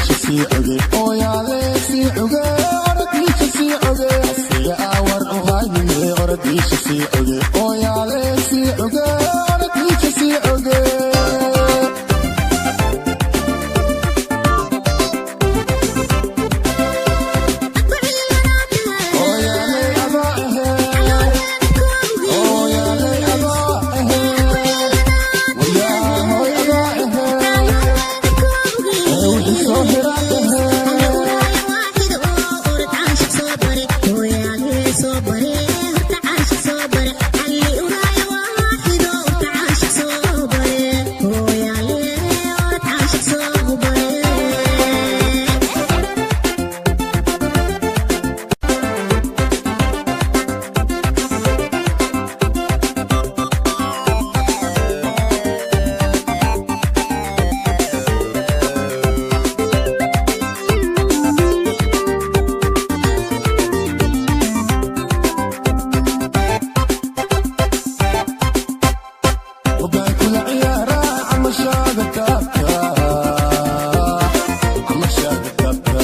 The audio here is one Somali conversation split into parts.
Orodiisha sii oge, ooyaale sii oge, orodiisha sii oge, asiga awar u haynine, orodiisha sii oge, ooyaale sii oge, orodiisha sii oge. Ooyaale adaa ahe, ooyaale adaa ahe, wayaahoy adaa ahe, ee wixii soo hira ahe. Hogaankula ciyaara camashaada taabta, camashaada taabta.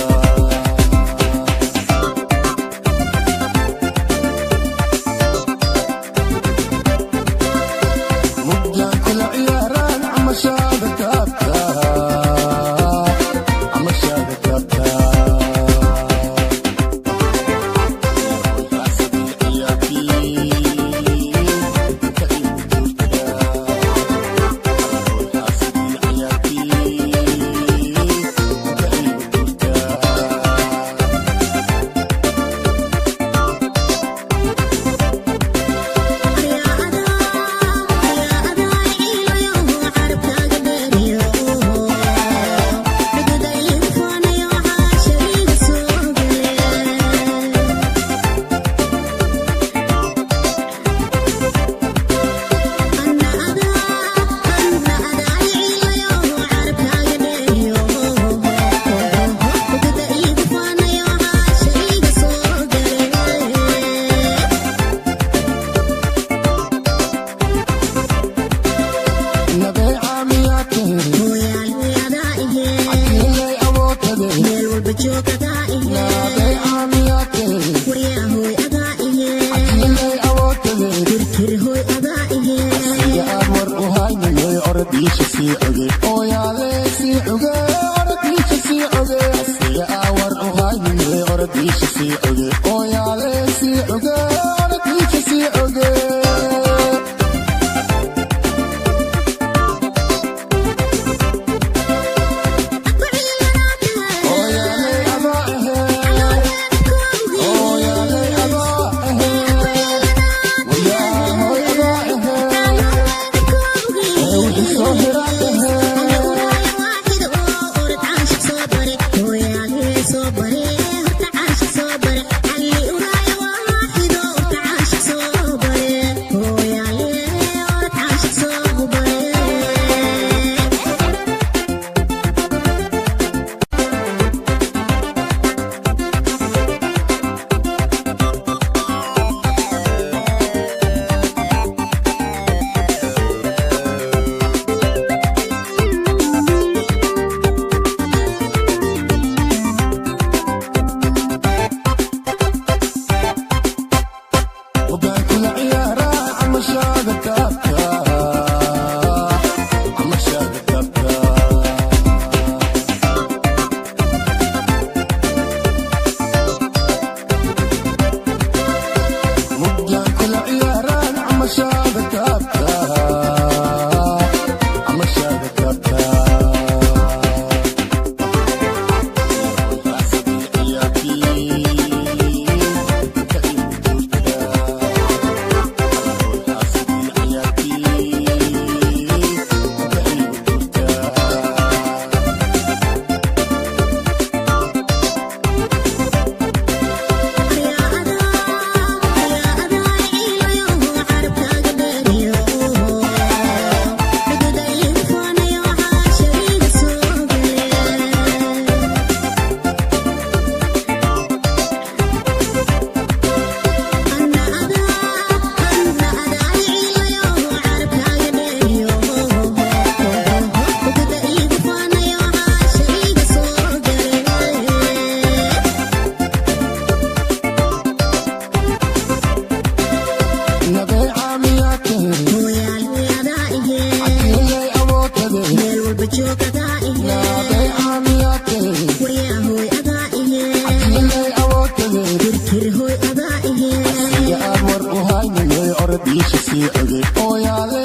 Hogaankula ciyaara camashaada taabta, camashaada taabta. Xaasidii ciyaartii ka igu jirta. Xaasidii ciyaartii ka igu jirta. Nabay caamiyaatee, cakiilay awoodtade. Nabay caamiyaatee, cakiilay awoodtade. Asiga aad war u haynine, orodiisha sii oge, ooyaale sii oge, orodiisha sii oge, asiga aa war u haynine, orodiisha sii oge, ooyaale sii oge, orodiisha sii oge. Ooyaale adaa ahe, ooyaale adaa ahe, wayaahoy adaa ahe, ee wixii soo hira ahe. Hogaankula ciyaara camashaada taabta, camashaada taabta. Hogaankula ciyaara camashaada taabta, camashaada taabta. Xaasidii ciyaartii ka igu jirta. Xaasidii ciyaartii ka igu jirta. Orodiisha sii oge, ooyaale.